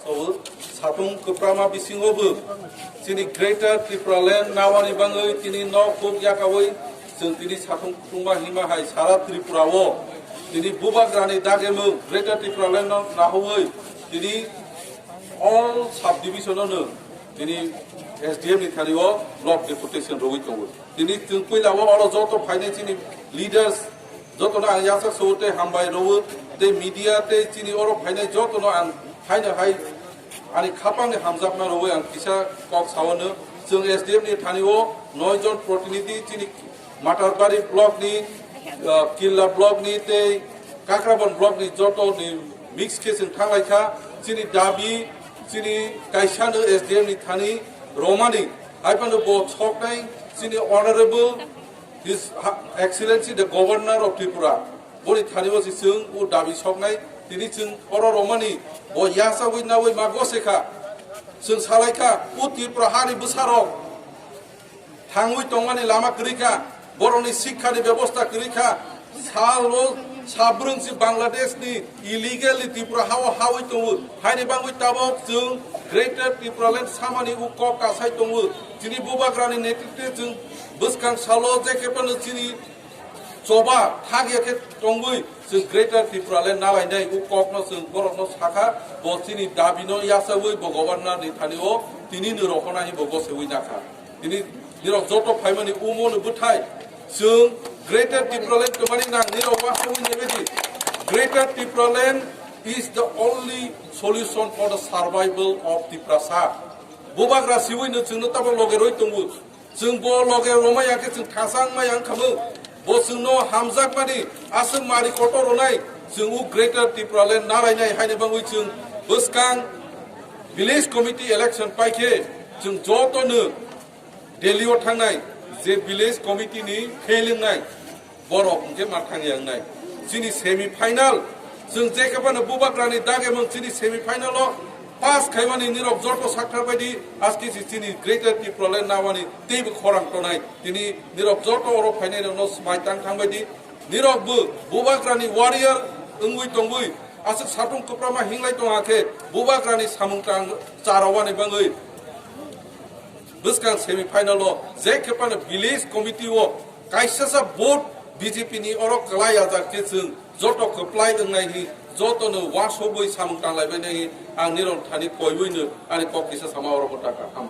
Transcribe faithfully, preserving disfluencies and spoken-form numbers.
Obo satung kwprama bisingo bo chini Greater Tripura Land nawani bangwi tini nok huk yakawi chwng tini satung kwtungma hima hai sara Tripura o tini bubagrani dagemo Greater Tripura Land no nahowi tini all sub division no tini S D M ni thani o block deputation rogwi tongo. Tini chwng puila o oro joto phainai chini leaders jotono ang yasa so tei hambai rwo tei media tei chini oro phainai jotono ang haino hai ani khapangni hamjakma rwo ang kisa kok sawano. Chwng S D M ni thani o noi jon protinidhi chini Matarbari block ni, ah, Killa block ni tei Kakrabon block ni joto ni mix khe chwng thanglai kha. Chini dabi chini kaisano S D M ni thani romani hai phano bo soknai chini honorable His Excellency the Governor of Tripura, boni thani o si chwng o dabi soknai, tini chwng oro romani bo yasagwi nawi ma gose kha. Chwng salai kha, o Tripura hani bwsarok thangwi tongmani lama kwrwi kha, borokni sikha ni bebosta kwrwi kha, salo sabrwng si Bangladesh ni illegal ni Tripura hao hawi tongo, haini bangwi tabok chwng Greater Tripura Land samani o kok kasai tongo, chini bubagrani netrite chwng bwskang salo je khe phano chini choba thagya khe tongwi chwng Greater Tripura Land nalainai o kokno chwng borokno sakha, bo chini dabino yachawi bo Governor ni thani o tini ni rohornani bo gosewi nakha. Tini nirok joto phaimani umono bwthai chwng Greater Tripura Land twmani nang nirok wasawi nebedi Greater Tripura Land is the only solution for the survival of Tiprasa. Bubagra siwi no chwngno tamo loge roi tongo. Chwng bo loge romaya khe chwng thasang maya wngkha mo. Bo chwngno hamjakmani aswk mari kotor rwnai chwng o Greater Tripura Land narainai haini bangwi chwng bwskang village committee election paikhe chwng jotono Delhi o thangnai je village committee ni fail wngnai borok hwnkhe ma thangya wngnai. Chini semi final chwng je khe phano bubagrani dagemung chini semi final o pass khaimani nirok joto sakthar baidi aski si chini Greater Tripura Land nawani teibo khorang tonai. Tini nirok joto oro phainai rokno smai tang thang baidi nirok bo bubagrani warrior wngwi tongwi aswk satung kwprama hinglai tongha khe bubagrani samung tang charawani bangwi bwskang semi final o je khe phano village committee o kaisasa vote B J P ni oro kwlai ajak khe chwng joto kwplai wngnai hi jotono wasogwi samung tanglai bainai hi ang nirok thani koiwi no ani kok kisa sama oro bo taka ham.